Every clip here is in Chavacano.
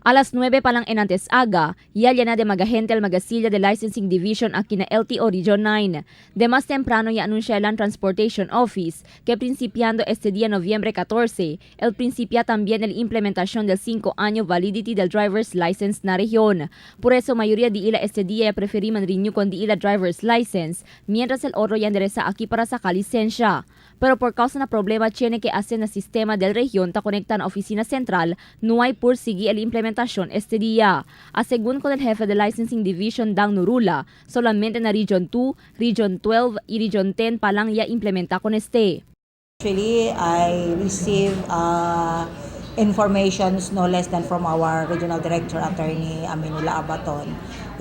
A las 9 pa lang enantes aga, ya na de magahente el magasilla de Licensing Division aquí na LTO Region 9. De más temprano ya anuncia el Transportation Office que principiando este día noviembre 14, el principia también el implementación del 5 año validity del driver's license na región. Por eso mayoría de ila este día ya preferí man renew con di ila driver's license, mientras el otro ya endereza aquí para sacar licencia. Pero por causa na problema tiene que hacer na sistema del región ta conecta na oficina central, no hay por seguir el implementación este día. A según con el jefe de Licensing Division Dang Nurula, solamente na Region 2, Region 12 y Region 10 pa lang ya implementa con este. Actually, I received informations no less than from our regional director, Attorney Aminula Abaton,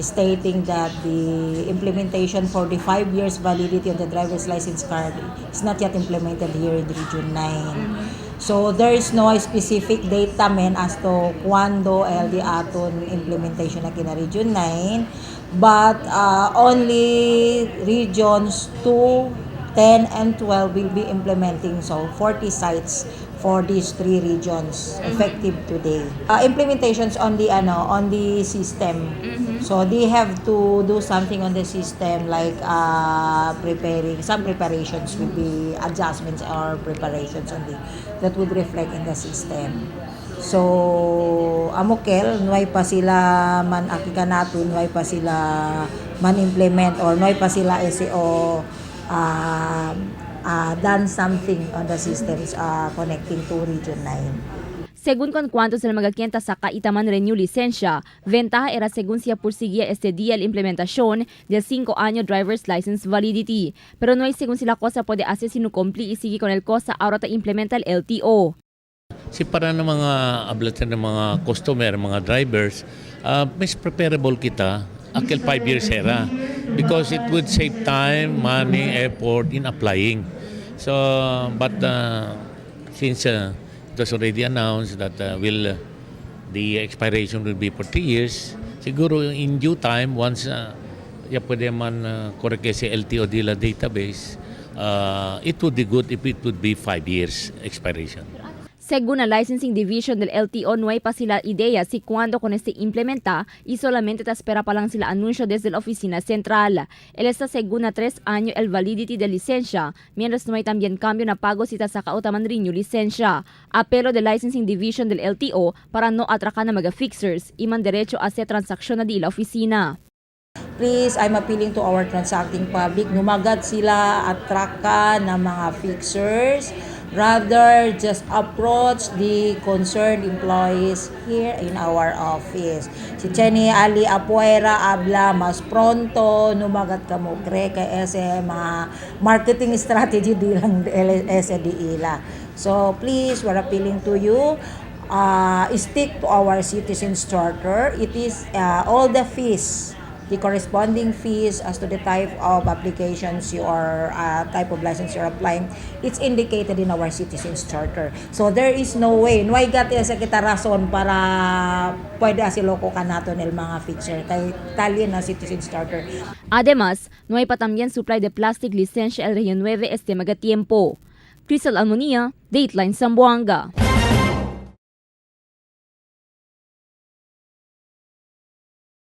stating that the implementation for the 5 years validity on the driver's license card is not yet implemented here in the Region 9. So there is no specific data men as to cuando el di aton implementation na kina Region 9, but only regions 2, 10 and 12 will be implementing, so 40 sites for these three regions effective today. Implementations on the ano on the system. So they have to do something on the system like preparing some preparations will be adjustments or preparations on the that would reflect in the system. So amokel nuay pa sila man akikanato, nuay pa sila man implement or nuay pa sila SEO done something on the systems connecting to Region 9. Según con cuántos el magaquienta saca itaman renew licencia, ventaja era según si por este día la implementación del 5 año driver's license validity. Pero no hay según si la cosa puede hacer sino cumplir y sigue con el cosa ahora ta implementa el LTO. Si para ng mga ablatan ng mga customer, mga drivers, mas preferable kita akil 5 years era because it would save time, money, effort in applying. So, but since it was already announced that will the expiration will be for 3 years, siguro in due time, once ya pwede man correct si LTO dila database, it would be good if it would be 5 years expiration. Según la Licensing Division del LTO, no hay pa sila idea si cuándo con este implementa y solamente te espera pa lang sila anuncio desde la oficina central. Él está según a 3 años el validity de licencia, mientras no hay también cambio na pago si ta saka o taman renew licencia. Apelo del Licensing Division del LTO para no atracar na mga fixers y man derecho a hacer transacción na di la oficina. Please, I'm appealing to our transacting public. Numagad sila atraka ng mga fixers. Rather, just approach the concerned employees here in our office. Si Chenny Ali Apuera habla mas pronto, numagat ka mo kre kay ese mga marketing strategy di lang ese di ila. So please, we're appealing to you. Stick to our citizens charter. It is all the fees, the corresponding fees as to the type of applications you are, type of license you're applying, it's indicated in our citizens charter. So there is no way, no hay gat sa kita rason para pwede asiloko ka naton el mga fixer kay tali na citizens charter. Además, no hay pa también supply de plastic licencia el Región 9 este magatiempo. Crystal Almonia, Dateline Zamboanga.